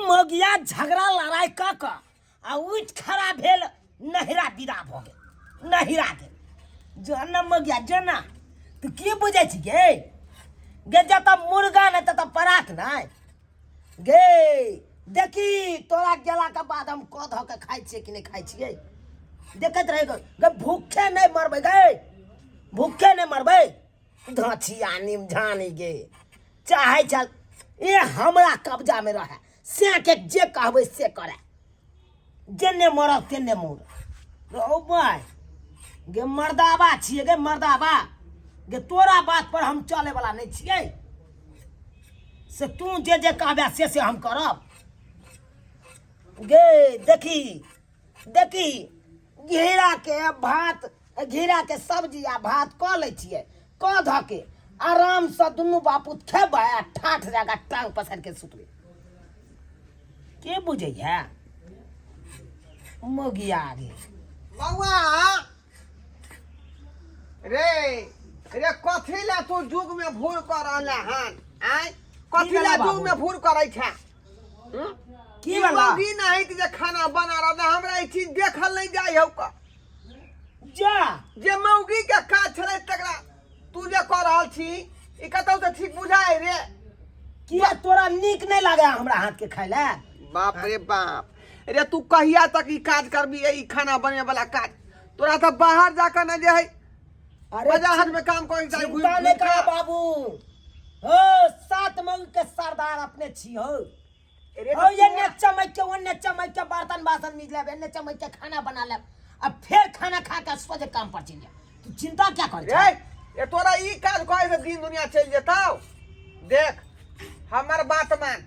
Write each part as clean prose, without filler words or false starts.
मौगिया झगड़ा लड़ाई कऽ कऽ आ उठि खड़ा भेल नहिरा विदा भऽ गेल नहिरा गेल जना मौगिया जना तू की बुझै छी गे गे जतऽ मुर्गा नहि ततऽ परात नहि गे देखी तोरा गेलाके बाद हम कऽ धऽ के खाइ छियै कि नहि खाइ छियै देखैत रहि गे भूखे नहि मरबै गे भूखे नहि मरबै धछिया निमझानी गे चाहै छल ए हमरा कब्जामे रहए से के जे कहबै से करए जेने मरब तेने मर रहो भाय गे मर्दाबा छियै गे मर्दाबा गे तोरा बात पर हम चले वाला नहीं छियै से तू जे जे कहबे से से हम करब गे देखी देखी घेरा के भात घेरा के सब्जी आ भात कऽ लै छियै कऽ धऽ के आरामसँ दुनू बापूत खेबै आ ठाठ जगह टांग पसारि के सुतबै के बुझैया मौगिया गे बौआ रे रे कथी ला तू जुग में भूर कर रहला हन आय कथी ला बाबू? जुग में भूर करै छै हम्म? की ई भेला? मौगी नहीं जे खाना बना रहल हमरा ई चीज देखल नहीं जाइ हौ का जा जे मौगी के काज छलै तकरा तू जे कऽ रहल छी ई कतौ तऽ ठीक बुझाइ रे किया तोरा नीक नहि लागे हमरा हाथ के खाय ले बाप रे बाप रे तू कहिया तक ई काज करबी ई खाना बने वाला काज तोरा तऽ बाहर जाकर न जे है अरे बाजार में काम करे जाय घुमि चिंता नहीं घुमि करा कऽ। बाबू हो सात मंग के सरदार अपने छी हो अरे हो तऽ ये ने चमक के ओने चमक के बर्तन बासन मीज लेब एने चमक के खाना बना लेब अब फिर खाना खा के सोझे काम पर चल जाए तू चिंता क्या कर रे ये तोरा ई काज करे से दिन दुनिया चलि जेतौ देख हमर बात मान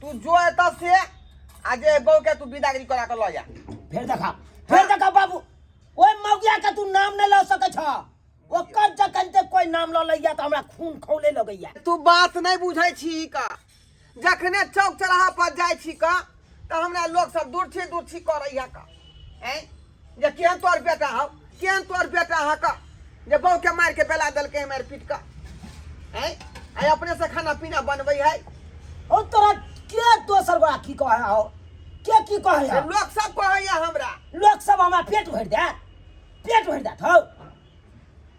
तू जो एतऽ से आ जे बहू के तू विदागरी करा के लऽ जा फिर देखा फिर देखा बाबू ओए मौगिया के तू नाम नहीं ल सके छ ओकर जखन ते कोई नाम ल लैया त हमरा खून खौले लगैया तू बात नहीं बुझै छी का जखने चौक चौराहा पर जाइ छी का तऽ हमरा लोग सब दूर छी दूर छी करैया का ऐं जे केहन तोहर बेटा हौ केहन तोहर बेटा हौ का जे बहू के मारि के बेला देलकै मारि पीट का ऐं आइ अपने से खाना पीना बनबै है ओ तोरा के दोसर गोरा की कहे हो के की कहे हो लोग सब कहैया हमरा लोग सब हमरा पेट भरि देत पेट भरि देत हौ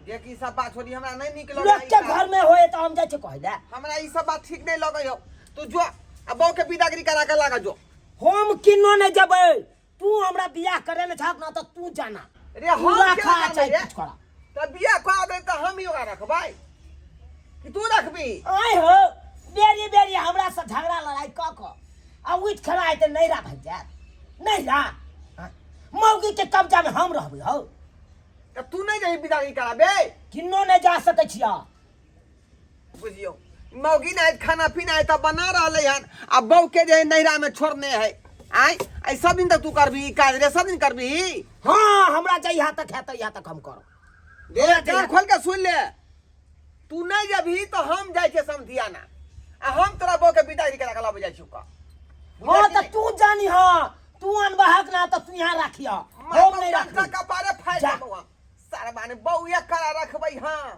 जे कि सब बात छोड़ी हमरा नहीं नीक लोग लगै के घर में होए तो हम जाइ छियै कहै ले हमरा ई सब बात ठीक नहीं लगै हौ तू जो आ बहू के विदागरी करा के लागा जो हम किनो नहीं जेबै तू हमरा बियाह करे ले छाक ना तो तू जाना रे हम तू केना राखा करबै चाहे रे? कुछ करा तऽ बियाह करा दे तऽ हम ही ओकरा रखबै कि तू रखबी आय हो बेरी बेरी हमरा से झगड़ा लड़ाई क क आ उठि खड़ा हेतै नैरा भागि जायत नैरा हाँ? मौगी के कब्जा में हम रहबै हौ तऽ तू नहि जही विदागरी कराबे किन्नो नहि जा सकै छियै बुझियौ मौगी नहि खाना पीना है तऽ बना रहलै हन आ बहू के जे है नैहरा में छोड़ने है आय आय सब दिन तक तू करबी ई काज रे सब दिन करबी हाँ हमरा जहिया तक है तहिया तक हम करब दे कान खोल के सुन ले तू नहीं जबही तो हम जाइ छियै समधियाना आ हम तोरा बहू के विदागरी करा के लाबै जाइ छियौ का हाँ तऽ तू जानी हाँ तू अनबहक ना तऽ तू यहाँ राखिह हम नहीं राखबै कपारे फाड़ि जा। देबौ हम सरबाने बहू एक करा रखबै हम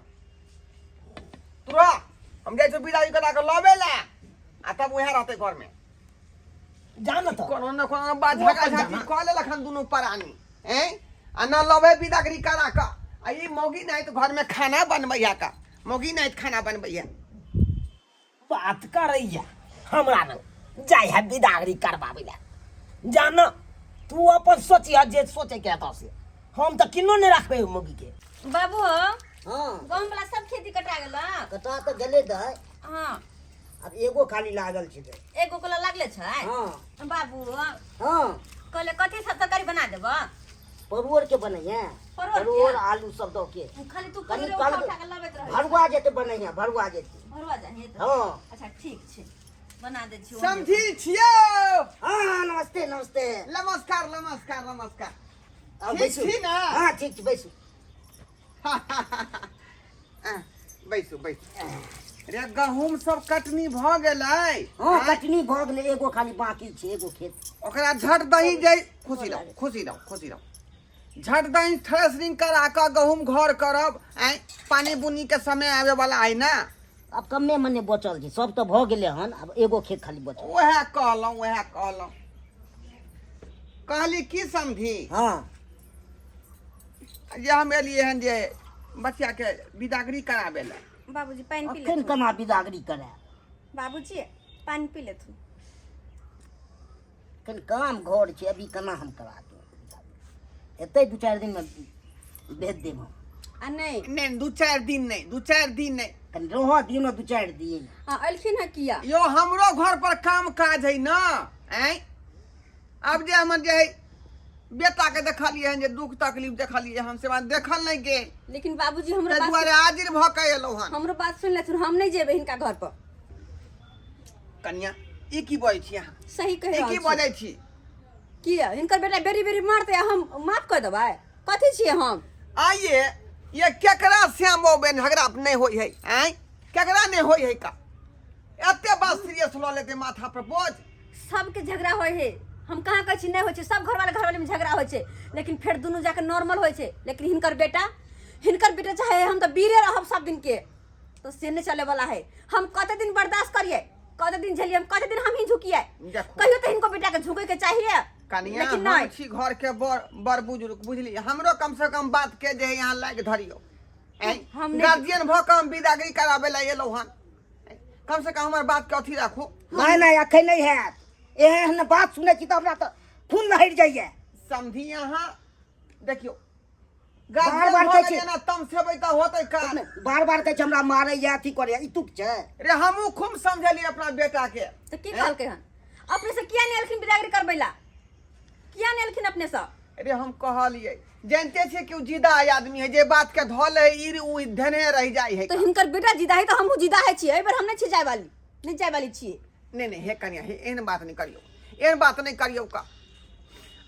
तू रह हम जाइ छियौ विदागरी करा के लबे ला आ तब उएह रहतै घर में जा न तऽ कोनो न कोनो बात तू झगड़ा अपन झांटी जाना। कऽ लेलक हन दुनू प्राणी हैं आ न लबे विदागरी करा कऽ आ ई मौगी नहीं तो घर में खाना बनबैया का मौगी नहीं तो खाना बनबैया बात करैया हमरा लग जाइ है बिदागरी करबाबै लए जान तू अपन सोचिह जे सोचे के हेतौ से हम तऽ किन्नो नहि राखबै ओहि मौगी के बाबू हँ गहूम वाला सब खेती कटा गेल कटा तऽ गेलै दाइ हाँ आब एगो खाली लागल छै दाइ एगो कोला लागले छै हँ बाबू हँ कहले कथी सब तरकारी बना देब परोड़ के बनैया परोड़ के? परोड़ आलू सब दऽ के खाली तू कनी परोड़ उठा कल उठा के लबैत रहै भरुआ जेतै बनैया भरुआ जेतै भरुआ जाही तऽ हँ अच्छा ठीक छै बना दै छी समझी छियौ हँ हँ नमस्ते नमस्ते नमस्कार नमस्कार नमस्कार आउ ठीक बैसू छी ने? हँ ठीक छी बैसू बैसू बैसू रे गहूम सब कटनी भऽ गेलै हँ कटनी भऽ गेलै एगो खाली बाकी छै एगो खेत ओकरा झट दही जे खुशी रहू खुशी रहू खुशी रहू झट दही थ्रेसरिंग करा कऽ गहूम घर करब आँय पानी बुनी के समय आबे वाला है ना आब कमे मने बचल छै, सब तऽ भऽ गेलै हन, आब एगो खेत खाली बचल। उएह कहलहुँ, उएह कहलहुँ, कहली की समझी। हँ। जे हम एलियै हन जे बच्चाके बिदागरी कराबै लए। बाबूजी पानि पी अखन लेथुन। केना बिदागरी करायब? बाबूजी पानि पी लेथुन। एखन काम घर छै, अभी केना हम करा देब? हेतै 2-4 दिनमे भेज देब हम। आ नहि नहि, 2-4 दिन नहि, 2-4 दिन नहि। कनि रहऽ दियौ ने 2-4 दिन। आ एलखिन हँ किया? यो हमरो घर पर काम काज है ना। आँय, आब जे हमर जे है बेटा के देखलियै हन, जे दुख तकलीफ देखलियै हम, से बात देखल नहि गेल। लेकिन बाबूजी हमरो ताहि बात दुआरे हाजिर भऽ के एलहुँ हन। हमरो बात सुनि लेथुन, हम नहि जेबै हिनका घर पर। कनिया, ई की बजै छी अहाँ? सही कहि ई रहल की छी। बजै छी? किया हिनकर बेटा बेरी बेरी मारतै आ हम माफ कऽ देबै? कथी छियै हम? आइए ये केकरा श्यामो बेन झगड़ा नहि होइ है? आँय, केकरा नहि होइ है का? एते बात सीरियस लऽ लेते माथा पर बोझ। सबके झगड़ा होइ है, हम कहाँ कहै छी नहि होइ छै। सब घरवाला घरवाली में झगड़ा होइ छै, लेकिन फेर दुनू जाके नॉर्मल होइ छै। लेकिन हिनकर बेटा चाहे हम तऽ बीरे रहब सब दिन के, तो से नहीं चले वाला है। हम कते दिन बर्दाश्त करिए, कते दिन झेलिए, हम कते दिन हम ही झुकिए? देखो। कहियो तो हिनको बेटा के झुके के चाहिए। कनिया, लेकिन हम नहीं छी घर के बड़ बड़ बुजुर्ग, बुझली? हमरो कम से कम बात के जे यहाँ लाग धरियो। आँय, हम नहि- गार्जियन भऽ कऽ हम बिदागरी कराबै लए एलहुँ हन, कम से कम हमर बात के अथी राखू। नहि नहि, अखन नहि हैत। एहन बात सुनै छी तऽ हमरा तऽ खून लहरि जाइए। समझी अहाँ, देखियौ, बार गार्जियन बार भऽ कहै छी। गेलियै ना, तमसेबै तऽ होतै काज। बार बार कहै छै हमरा मारैए, अथी करैए, ई तुक छै? रे हमहूँ खूब समझेलियै अपना बेटा के। तऽ की कहलकै हन? अपने से किया नहि एलखिन बिदागरी करबै ला? किया नहि एलखिन अपने से? अरे हम कहलियै, जानते छियै कि ओ जिदा आदमी है, जे बात के धऽ ले ई उ धेने रहि जाइ है। तऽ हिनकर बेटा जिदा है तऽ हमहूँ जिदा है छियै। एहि बेर हम नहि छी जाय वाली, नहि जाय वाली छियै। नहि नहि, हे कनिया, हे एहन बात नहि करियौ, एहन बात नहि करियौ का।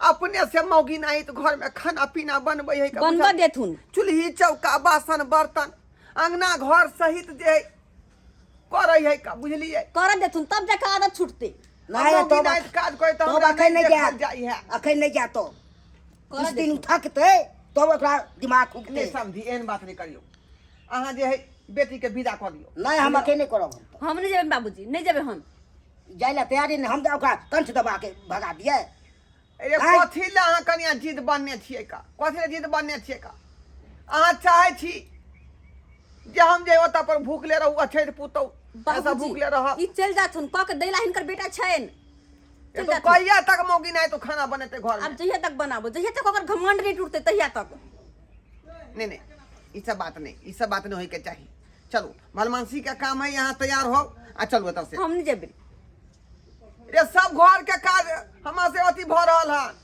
अपने से मौगी नहीं तो घर में खाना पीना बनबै है का? बनबऽ देथुन। चूल्ही चौका बासन बर्तन अंगना घर सहित जे है करै है का, बुझलियै? करऽ देथुन तब जाके आदत छूटतै। नहि, मौगी तब नाहित काज करै तऽ तब हमरा अखन नहि नहि देखल जायत। जाइ है। अखन नहि जायत तो करऽ किछु दिन देथुन। थकतै तब ओकरा दिमाग नहि खुगतै। समझी, एहन बात नहि करियौ। अहाँ जे है बेटी के विदा कऽ दियौ। नहि, हम अखन नहि करब हम तऽ। हम नहि जेबै बाबूजी, नहि जेबै हम। जाय लए तैयारी नहि, हम तऽ ओकरा कंठ दबा के भगा दियै। अरे आँय? कथी लए अहाँ कनिया जिद बनने छियै का? कथी लए जिद बनने छियै का? अहाँ चाहै छी जे हम जे ओतऽ पर भूखले रहू, अछैत पुतहु ऐसा बाबूजी भूखले रहब? ई चलि जाथुन, कऽ के दैला हिनकर बेटा छनि। ये चलि तो जाथुन। कहिया तक मौगी नहीं तो खाना बनेते घर आब में? जहिया तक बनाबो, जहिया तक ओकर घमंड नहि टूटतै तहिया तक। नहीं नहीं, ई सब बात नहीं, ई सब बात नहीं होय के चाहिए। चलू, भलमानसी के काम है, यहाँ तैयार हो आ चलू एतऽ से। हम नहि जेबै। रे सब घर के काज हमरा से अथी भऽ रहल हन,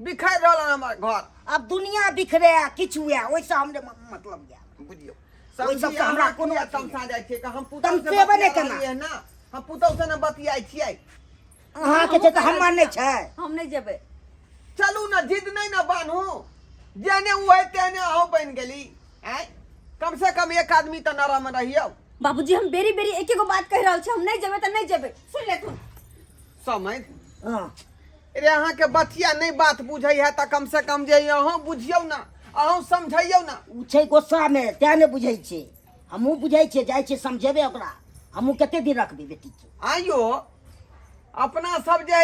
बिखरि रहल हन हमर घर। आब दुनिया बिखरे आ किछु हुए, ओहिसँ हमरे मतलब यऽ। बुझियौ, ओहि सबसँ हमरा कोनो अथी नहि। तमसा जाइ छियै हम पुतहु से? तमसेबै नहि बतिया केना? रहलियै हन ना, हम पुतहु से ने बतियाइ छियै। अहाँके छै तऽ हमर नहि छै? हम नहि जेबै। चलू ने, जिद नहि ने बान्हू। जेहने ओ है तेहने अहूँ बनि गेली। आँय, कम से कम एक आदमी तऽ नरम रहियौ। बाबूजी, हम बेरी बेरी एके गो बात कहि रहल छी, हम नहि जेबै तऽ नहि जेबै, सुनि लेथुन। समझ। हँ। रे अहाँके बचिया नहि बात बुझै है तऽ कम से कम जे अहूँ बुझियौ ने, अहूँ समझैयौ ने। ओ छै गुस्सामे, तें नहि बुझै छै। हमहूँ बुझै छियै, जाइ छियै समझेबै ओकरा। हमहूँ कते दिन रखबै बेटीके? आइयो अपना सब जे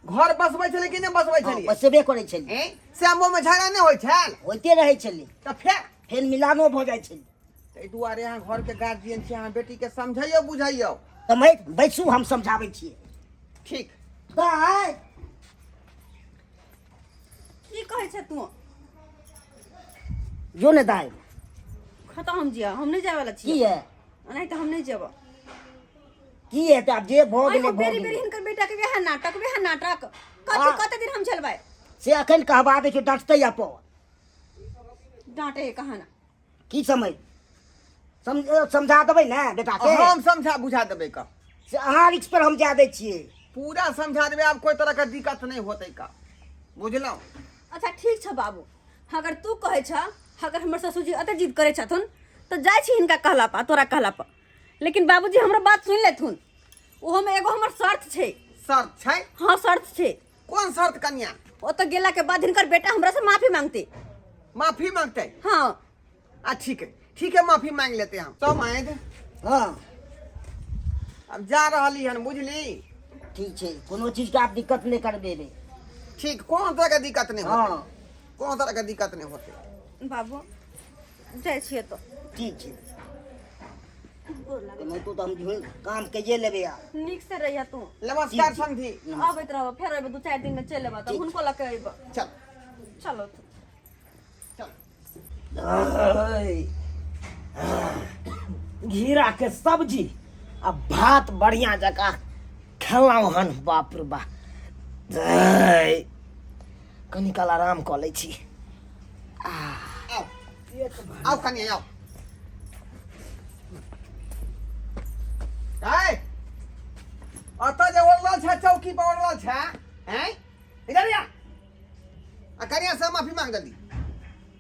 घर बसबै छलै कि नहि बसबै छलियै? बसेबे करै छलियै। एँ, श्यामो में झगड़ा नहि होइ छल? होइते रहै छलै। तऽ फेर? फेर मिलानो भऽ जाइ छलै। ताहि दुआरे अहाँ घरके गार्जियन छी, अहाँ बेटीके समझैयौ बुझैयौ। तऽ मैं बैसू, हम समझाबै छियै। ठीक। तऽ की कहै छै तू? जो ने दाइ। खतम हम जिया, हम नहि जाय वाला की छियै। है? नहि तऽ हम नहि जेबै। की है? तऽ आब जे भऽ गेलै आइयो भऽ बेरी बेरी गेलै। हिनकर बेटा के वएह नाटक, वएह नाटक। कथी? हाँ। कते दिन हम झेलबै? से अखन कहबा दै छियौ, डटतै अपन। डांटे है कहाँ ना। की समझ समझा देबै ने बेटा के? हम समझा बुझा देबै का। से अहाँ रिक्स पर हम जा दै छियै। पूरा समझा देबै, आब कोई तरह के दिक्कत नहि होतै का, बुझलहुँ? अच्छा ठीक छ बाबू, अगर तू कहै छ, अगर हमर ससुरजी अते जिद करै छथुन तऽ जाइ छी हिनका कहला पर, तोरा कहला पर। लेकिन बाबूजी हमरो बात सुनि लेथुन, ओहोमे एगो हमर शर्त छै। शर्त छै? हाँ, शर्त छै। कोन शर्त कन्या? ओतऽ गेला के बाद हिनकर बेटा हमरा से माफी मांगते। माफी मांगते? हाँ। आ ठीक है, ठीक है, माफी मांग लेते हम सब आए। हाँ। अब जा रहली हन, बुझली? ठीक छै, कोनो चीजके आब दिक्कत नहि करबेबै। ठीक, कोनो तरह के दिक्कत नहीं होते। हाँ। कोनो तरह के दिक्कत नहीं होते। बाबू, जाइ छियै तऽ। ठीक छै, केनाहितो तऽ हम काम कैये लेबै आब। नीक से रहिया तू। नमस्कार समधी। अबैत रहब, फेर अयबै, 2-4 दिन में चलि एबै तऽ हुनको लऽ के अयबै। चल। चलो। चल। घेरा के सब्जी आ भात बढ़िया जकाँ खेलहुँ हन। बाप रे बा, कनी काल आराम कऽ लै छी। आओ आओ कनिया, आओ। आय अतऽ जे ओढ़ल छै, चौकी पर ओढ़ल छै, हैं? इधर आ आ कनिया से माफी मांग जल्दी।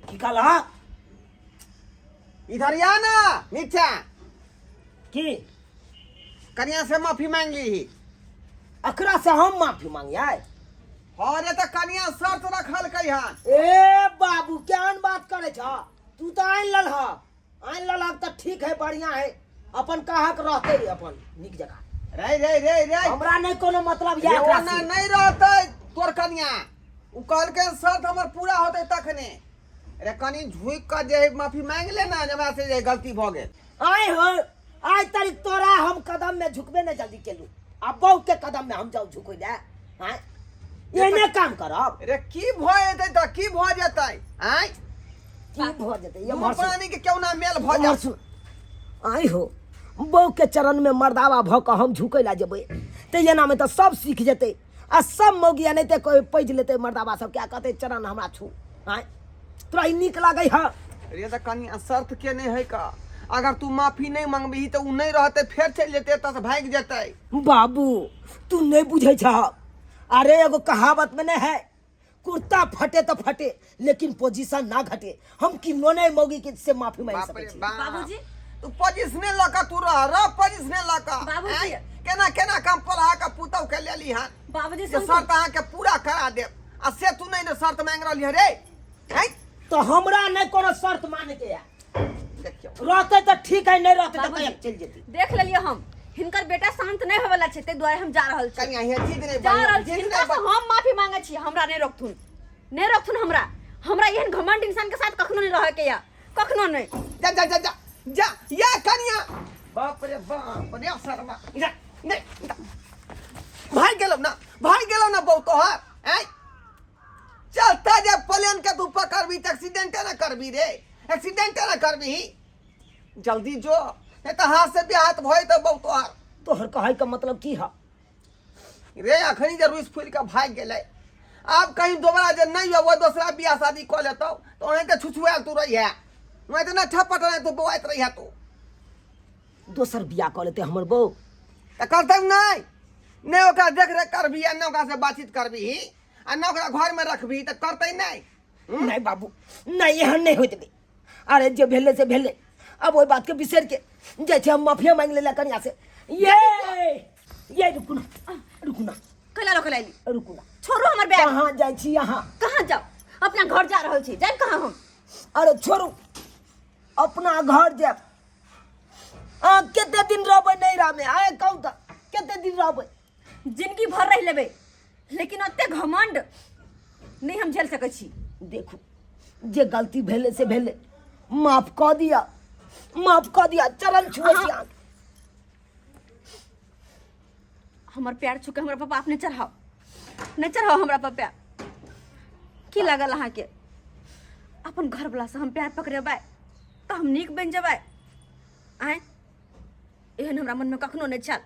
की कहलह? इधर आ ना नीचा। की? कनिया से माफी मांग ली। अकरा से हम माफी मांगिए? हाँ रे, तऽ कनिया शर्त रखलकै हन। ए बाबू, केहन बात करे छ तू? तऽ आनि ललह, आनि ललह तऽ ठीक है, बढ़िया है, अपन कहक रहते अपन नीक जगह। रे रे रे रे। हमरा नहि कोनो मतलब रे, या एकरा ओना से। नहि रहतै तोर कनिया, उ कहलकै शर्त हमर पूरा होतै तखने। रे, कनि झुकि कऽ जे है माफी मांगि ले ना जे हमरा से जे गलती भऽ गेल। आय हो, आइ तारीख तोरा हम कदम में झुकबे नहीं जल्दी केलू, आ बहू के कदम में हम जाऊ झुकै ले? आँय, एहने काम करब? रे, की भऽ जेतै तऽ की भऽ जेतै? आँय? की भऽ जेतै? दुनू एम्हर सुन। प्राणी के केना मेल भऽ एम्हर जाय। सुन। आँय हो, बहू के चरण में मर्दावा भऽ कऽ हम झुकै ला जेबै तऽ एना में तऽ सब सीख जेतै आ सब मौगी एनाहिते कोइ पैज लेतै मर्दावा सब, क्या कहतै, चरण हमरा छू। आँय, तोरा ई नीक लागै हँ? रे, तऽ कनि शर्त के नहि है का, अगर तू माफी नहि मंगबही तऽ उ नहि रहतै, फेर चलि जेतै एतऽ से, भागि जेतै। बाबू, तू नहीं बुझे छह। अरे, एगो कहावत में नहीं है, कुर्ता फटे तो फटे लेकिन पोजीशन ना घटे। हम किनो नहीं मौगी के से माफी मांग बाप सके रे छी। बाप। बाबूजी। तू पोजिशने लऽ कऽ तू रह रह, पोजिशने लऽ कऽ। बाबूजी। आँय? केना केना कम पढ़ा कऽ पुतहु के लेली हन बाबूजी, जे सुन। शर्त अहाँके पूरा करा देब, आ से तू नहि ने शर्त मांगि रहली हन रे, आँय? तो हमरा नहीं कोनो शर्त माने के है। देखियौ। रहते तो ठीक है, नहीं रहते तो बाबूजी। कहीं चल जेती। देख लेलियै हम, हिनकर बेटा शांत नहि होयवला छै, ताहि दुआरे हम जा रहल छी। कनिया, हे जिद नहि जा बढ़िया, रहल छी। जिद हिनका नहि से हम माफी मांगे छी, हमरा नहि रोकथुन, नहि रोकथुन हमरा। हमरा एहन घमंड इंसान के साथ कखनो नहि रहके या, कखनो नहि। जा जा जा जा जा या कनिया, बाप रे बाप रे, शर्मा जा नहीं जा। भाग गेलौ ना, भाग गेलौ ना बहु तोहर। आँय, चलता जे प्लेन के तू पकड़बी तऽ एक्सीडेंटे ना करबी रे, एक्सीडेंटे ना करबी। जल्दी जो, नहीं तऽ हाथ से बेहाथ भऽ जेतौ बहु तोहर। तोहर कहै के मतलब की है? रे, अखनी जे रुसि फूलि कऽ भागि गेलै, आब कहीं दोबारा जे नहि अबो, दोसरा बियाह शादी कऽ लेतौ तऽ ओनाहिते छुछुआयल तू रहिहे, ओनाहिते ने ठपट तू बौआइत रहिहे तू। दोसर बियाह कऽ लेतै हमर बहू? तऽ करतौ नहि, नहि ओकरा देख रेख करबही आ नहि ओकरा से बातचीत करबही आ नहि ओकरा घरमे रखबही तऽ करतै नहि? नहीं बाबू, नहीं, एहन नहीं होइत देबै। अरे, जे भेलै से भेलै, अब ओहि बात के बिसरि के जाइ छी हम माफिया मांगि लेला कनिया से। ये ये, रुकू ना, रुकू ना। कैला रोकल आइली? रुकू ना। छोड़ू हमर बैग। कहाँ जाइ छी अहाँ? कहाँ जाउ? अपना घर जा रहल छी, जायब कहाँ हम? अरे छोड़ू, अपना घर जायब? अहाँ कते दिन रहबै नैहरा में? आय कहू तऽ, कते दिन रहबै? जिंदगी भर रहि लेबै, लेकिन ओते घमंड नहि हम झेल सकै छी। देखू, जे गलती भेलै से भेलै, माफ कऽ दिअ, माफ कऽ दिअ, चरण छुए छी अहाँके। हमर प्यार छूके हमरा पापा अपने चढ़ाओ, नहि चढ़ाओ हमरा पर प्यार। की लागल अहाँके, अपन घरवला से हम प्यार पकड़ेबै तऽ हम नीक बनि जेबै? आँय, एहन हमरा मनमे कखनो नहि छल।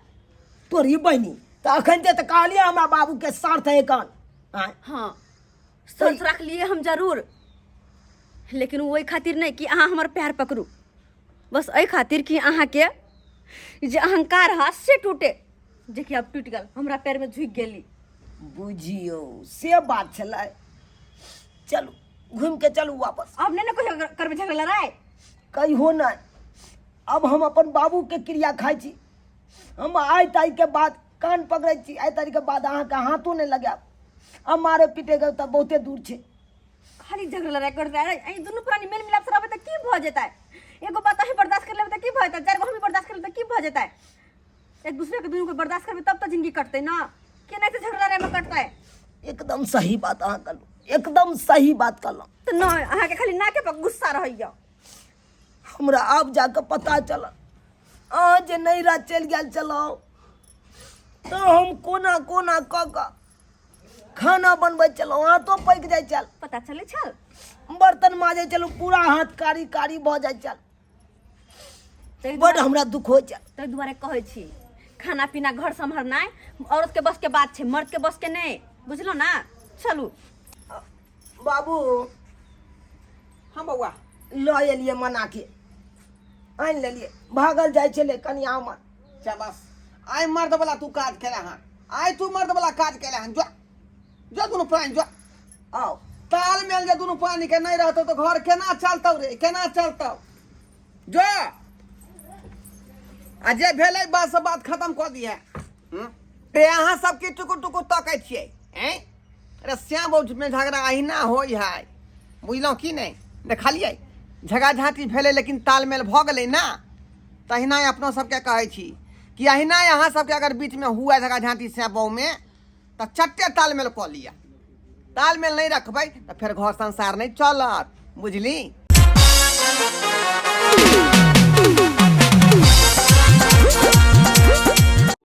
तोरी बहिनी, तऽ अखन ते तऽ कहलियै हमरा बाबू के शर्त है कन, आँय? हाँ, शर्त रखलिए हम जरूर, लेकिन ओहि खातिर नहि कि अहाँ हमर पैर पकड़ू, बस एहि खातिर कि अहाँके जे अहंकार है से टूटे, जेकि आब टूटि गेल, हमरा पैरमे झुकि गेली। बुझियौ, से बात छलै। चलू, घूमि के चलू वापस। आब नहि ने कहियो करबै झगड़ा लड़ाइ? कहियो नहि। अब हम अपन बाबू के क्रिया खाइ छी, हम आइ तारीख के बाद कान पकड़ै छी, आइ तारीख के बाद अहाँके हाथो नहि लगायब। अब मारे पीटे के तऽ बहुते दूर छै। खाली झगड़ा लड़ाइ करते। अरे, एहि दुनू प्राणी मेल मिलाप से रहबै तऽ की भऽ जेतै? एगो बात अहीं बर्दाश्त कर लेबै तऽ की भऽ जेतै, चारि गो हमही बर्दाश्त कर लेबै तऽ की भऽ जेतै? एक दूसरे के दुनू के बर्दाश्त करबै तब तऽ जिंदगी कटतै ना, केनाहिते झगड़ा लड़ाइमे कटतै? एकदम सही बात अहाँ कहलहुँ, एकदम सही बात कहलहुँ। तऽ नहि, अहाँके खाली नाके पर गुस्सा रहैया। हमरा आब जाकऽ पता चलल, अहाँ जे नैहरा चलि गेल छलहुँ तऽ हम कोना कोना कऽ कऽ खाना बनबै छलहुँ, हाथो पाकि जाइ छल। पता चलै छल? बर्तन माजै छलहुँ, पूरा हाथ कारी कारी भऽ जाइ छल। बड हमरा दुख होइ छल। ताहि दुआरे कहै छी, खाना पीना घर सम्हारनाइ औरत के बस के बात छै, मर्द के बस के नहि, बुझलहुँ ना? चलू बाबू। हाँ बौआ। लऽ एलियै मना के, आनि लेलियै, भागल जाइ छलै कनिया हमर। शाबाश, आइ मर्द वाला तू काज केला हन, आइ तू मर्द वाला काज केला हन। जो जो दुनू प्राणी जो। आउ। तालमेल जे दुनू प्राणी के नहीं रहतौ तो घर केना चलतौ रे, केना चलतौ? जो आ जे भेलै बस बात खत्म कऽ दिहे। ते अहाँ सबके टुकुर टुकुर तकै छियै हैं? अरे श्याम में झगड़ा अहिना होइ है, बुझलहुँ की नहि? देखलियै झगड़ा झाँटी भेलै लेकिन तालमेल भऽ गेलै ना। तहिना अपनो सबके कहै छी कि अहिना अहाँ सबके अगर बीचमे हुए झगड़ा झाँटी श्याम बहुमे तऽ चट्टे तालमेल कऽ लिअ। तालमेल नहि रखबै तऽ फेर घर संसार नहि चलत, बुझली?